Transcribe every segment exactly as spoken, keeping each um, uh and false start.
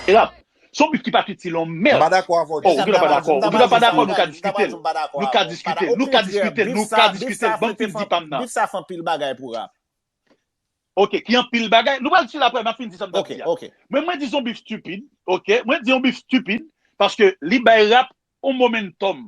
rap. Se yon bif ki pa t itil yon mèd. M pa dakò avè w. Oh, ou gentan pa dakò. Ou gentan pa dakò, nou ka diskite. Nou ka diskite. Nou ka diskite. Nou ka diskite. Ban m fin di pa m nan. Bif sa fè anpil bagay pou rap. Ok, ki anpil bagay. Nou pral diskite apre, m ap fin di sa m t ap di a. Ok. Men mwen di se yon bif stupid. Ok, mwen di yon bif stupid paske li bay rap yon momentum.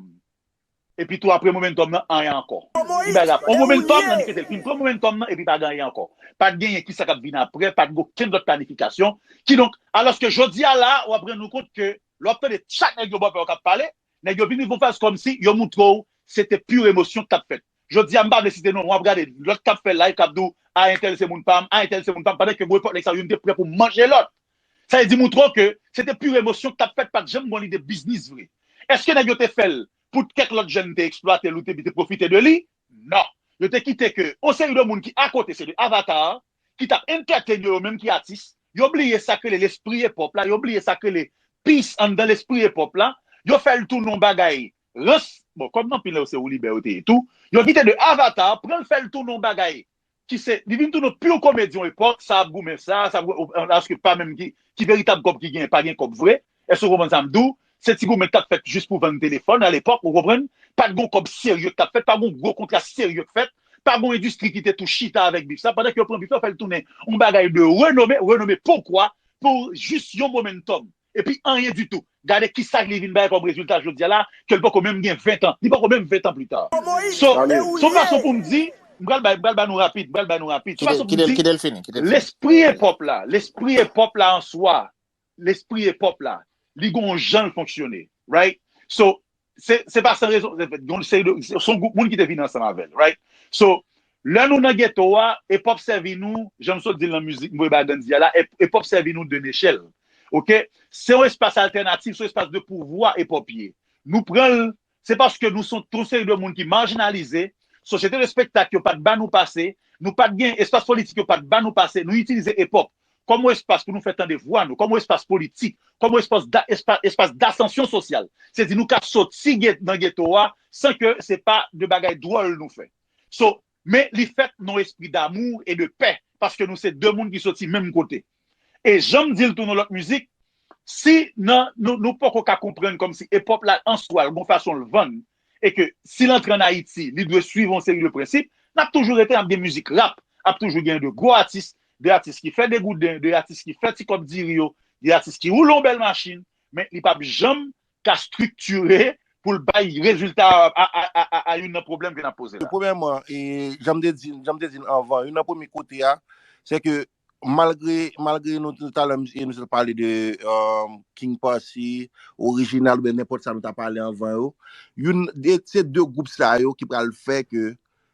Epi tou apre momentum nan, anyen ankò. Li bay rap yon momentum, nan li kite l fin pran momentum nan, epi pa gen anyen ankò. Pa t genyen ki sa k ap vin apre, pa t gen okenn lòt planifikasyon. Kidonk, alòske jodi a la, w ap rann ou kont ke lè w ap tande chak nèg yo bòpè w k ap pale, nèg yo vin rive yon faz kòmsi yo montre w se te pure emosyon k t ap fèt. Jodi a, m pa vle site non, w ap gade lòt k ap fè live, k ap di w, a entèl se moun pa m, a entèl se moun pa m, pandan ke gwo epòk nèg sa yo youn te prè pou manje lòt. Sa vle di montre w ke se te pure emosyon k t ap fèt, pa t janm gen yon lide biznis vre. Èske nèg yo te fè l pou kèk lòt jèn te eksplwate l ou te, te pwofite de li? Non. Yo te kite ke yon seri de moun ki akote, se de avatar, ki t ap entertain yo, yo menm ki atis, yo bliye sa k rele lespri epòp la, yo bliye sa k rele peace anndan lespri epòp la, yo fè l tounen yon bagay rans, bon, kòm nan pil yo se Woulibè yo te ye tou, yo kite de avatar, pran l fè l tounen yon bagay ki se, li vin tounen yon pure komedi yon epòk, sa ap goumen sa, sa ap goumen, alòske pa menm ki, ki veritab kòb ki genyen, pa gen kòb vre. Èske w konprann sa m di w? Se ti goumen k t ap fèt jis pou vann telefòn alepòk, ou konprann? Pa t gen kòb serye k t ap fèt, pa t gen gwo kontra serye k fèt, pa t gen endistri ki te tou chita avèk bif sa, pandan ke yo pran bif sa, yo fè l tounen yon bagay de renome, renome poukwa? Pou jis yon momentum. Epi anyen ditou. Gade kisa li vin bay kòm rezilta jodi a la, ke l poko menm gen ven tan. Li poko menm ven tan pita. So, se yon fason pou m di, m pral bay, m pral bay nou rapid, m pral bay nou rapid. Se yon fason pou m di, lespri epòp la, lespri epòp la an swa, lespri epòp la, li gon yon jan l fonksyone, right? So, se, se pa san rezon, se, se yon gwoup moun ki te vin ansanm avè l, right? So, lè nou nan geto a, epòp sèvi nou, jan m sot di l nan mizik, m voye ba Gandhi a la, epòp sèvi nou de nechèl. Ok? Se yon espas altènatif, se yon espas de pouvwa epòp ye. Nou pran l, se paske nou se yon seri de moun ki majinalize, sosyete de spektak yo pa t ba nou pase, nou pa t gen espas politik yo pa t ba nou pase, nou itilize epòp kòm yon espas pou nou fè tande vwa nou, kòm yon espas politik, kòm yon espas, espas, espas dasansyon sosyal. Se di nou ka soti nan geto a san ke se pa de bagay dwòl nou fè. So, men li fèt nan espri damou e de pè, paske nou se de moun ki soti menm kote. E jan m di l tou nan lòt mizik, si nan, nou, nou poko ka konprann kòmsi epòp la an swa l gon fason l vann, e ke si l antre ann Ayiti, li dwe swiv yon seri de prensip, n ap toujou rete, n ap gen mizik rap, ap toujou gen de gwo atis, de atis ki fè degouden, de atis ki fè ti kòb diri yo, de atis ki woule yon bèl machin, men li p ap janm ka estriktire pou l bay rezilta a, a, a, a, a youn nan pwoblèm ke n ap poze la. Premyèman, e, jan m te di, jan m te di n anvan, youn nan premye kote a, se ke malgre, malgre nou, talè, nou te pale de um, King Posse, Original, oubyen nenpòt sa nou ta pale anvan yo, youn, se de gwoup sa yo ki pral fè ke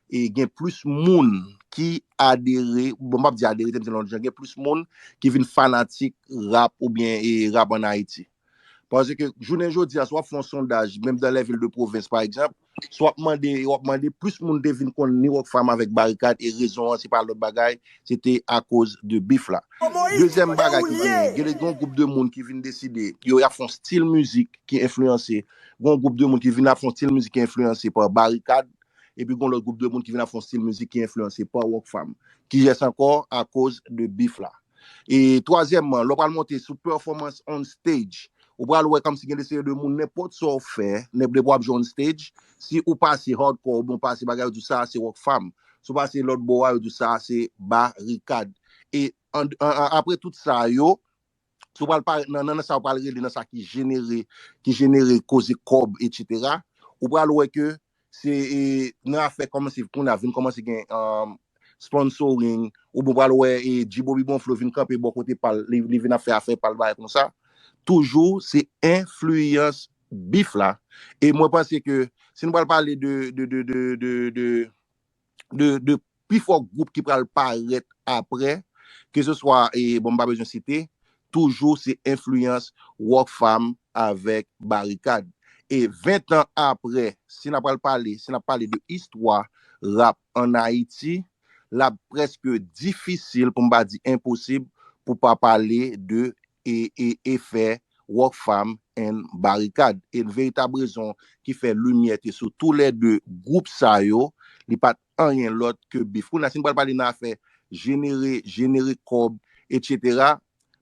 e gen plis moun ki adere, bon, m p ap di adere, te m di lòt jan, gen plis moun ki vin fanatik rap oubyen e rap ann Ayiti. Paske jounen jodi a, si w ap fè yon sondaj, menm dans les villes de province, pa egzanp, si w ap mande, w ap mande plis moun te vin konn ni Rockfam avèk Barikad, e rezon an, se pa lòt bagay, se te akoz de bif la. Dezyèm bagay ki genyen, gen yon gwoup de moun ki vin deside, yo y ap fè yon stil mizik ki enfliyanse, gen yon gwoup de moun ki vin ap fè yon stil mizik ki enfliyanse pa Barikad, epi gon lòt gwoup de moun ki vin ap fè yon stil mizik ki enfliyanse pa Rockfam. Kiyès ankò? Akoz de bif la. E twazyèmman, lè w pral monte sou performance on stage, ou pral wè kòmsi gen de seri de moun, nenpòt sa w fè, nenpòt w ap jwe on stage, si ou pase hardcore oubyen w pase bagay, yo di w sa se Rockfam. Si w pase lòt bò a, yo di w sa se Barikad. E an, an, an, apre tout sa yo, si w pral parèt nan, nan, nan sa w pral rele, nan sa ki jenere, ki jenere koze kòb, etsetera, ou pral wè ke se e, nan afè kòmanse kounye a vin kòmanse gen um, sponsoring, oubyen w pral wè e, G Bobby Bonflo vin kanpe bò kote pa l, li, li vin ap fè afè pa l bagay konsa. Toujou se enfliyans bif la. E mwen panse ke si nou pral pale de, de, de, de, de, de de, de pi fò gwoup ki pral parèt apre, keseswa, e, bon, m pa bezwen site, toujou se enfliyans Rockfam avèk Barikad. E ven tan apre, si n ap pral pale, si n ap pale de istwa rap ann Ayiti, l ap prèske difisil, pou m pa di enposib, pou pa pale de e, e, efè Rockfam and Barikad. E veritab rezon ki fè limyè te sou toulède gwoup sa yo, li pa t anyen lòt ke bif. Kounye a, si n pral pale nan afè jenere, jenere kòb, etsetera,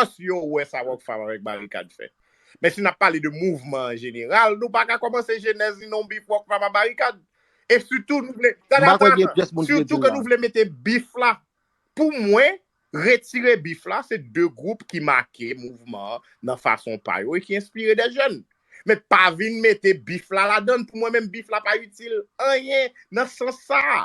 Because yo wè sa Rockfam avèk Barikad fè. Men si n ap pale de mouvman an jeneral, nou pa ka kòmanse jenèz ni non bif Rockfam a Barikad. E sitou nou vle, tande, M pa kwè tande, gen pyès moun ki sitou di ke la. Nou vle mete bif la. Pou mwen, retire bif la, se de gwoup ki make mouvman an nan fason pa yo e ki enspire de jèn. Men pa vin mete bif la ladann. Pou mwen menm, bif la pa itil anyen nan sans sa a.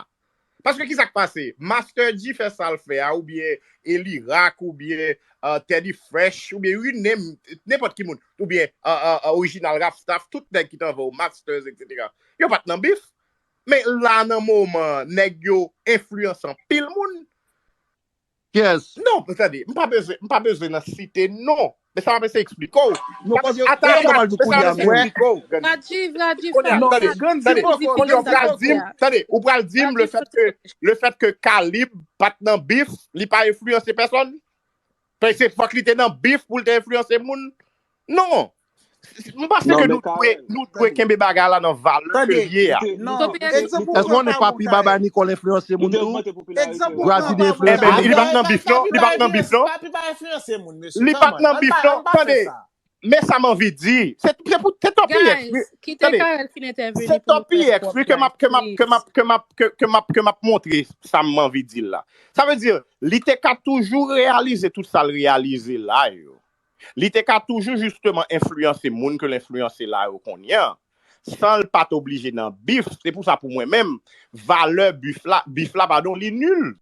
Paske ki sa k pase? Master G fè sa l fè a, oubyen Elirak, oubyen uh, Teddy Fresh, oubyen you name, nenpòt ki moun, oubyen uh, uh, uh, Original Rap Staff, tout nèg ki t anvan yo, Masters, et cetera. Yo pa t nan bif. Men la nan moman, nèg yo enfliyanse anpil moun. Yes. Non, tande, m pa bezwen, m pa bezwen nan site non. Men sa m ap eseye eksplike w. Non, paske Ata, sa m pral di men sa m kounye a, ap eseye mwen. Eksplike w, Granny. Radjiv, Radjiv, Kounye a, Non, tande, Granny, tande. poko, Kounye a, ou pral poko. di m, tande, ou pral di m le fèt ke, le fèt ke Kalib pa t nan bif, li pa enfliyanse pèsonn. Paske fòk li te nan bif pou l te enfliyanse moun. Non. M panse ke nou dwe, nou dwe kenbe bagay la nan valè ke l ye a. Èske w konnen Papi Baba Nicole enfliyanse moun tou? Gravy te enfliyanse moun tou? Li pa t nan bif non, li pa t nan bif non. Li pa t nan bif non. Tande, men sa m anvi di, se se pou se Toppy X wi. Kite Karel fin entèveni. Se Toppy X wi ke m ap ke m ap ke m ap ke m ap ke m ap ke m ap montre sa m anvi di la. Sa vle di, li te ka toujou reyalize tout sa l reyalize la yo. Li te ka toujou jisteman enfliyanse moun ke l enfliyanse la yo kounye a, san l pa t oblije nan bif. Se pou sa pou mwen menm, valè bif la, bif la, padon, li nil.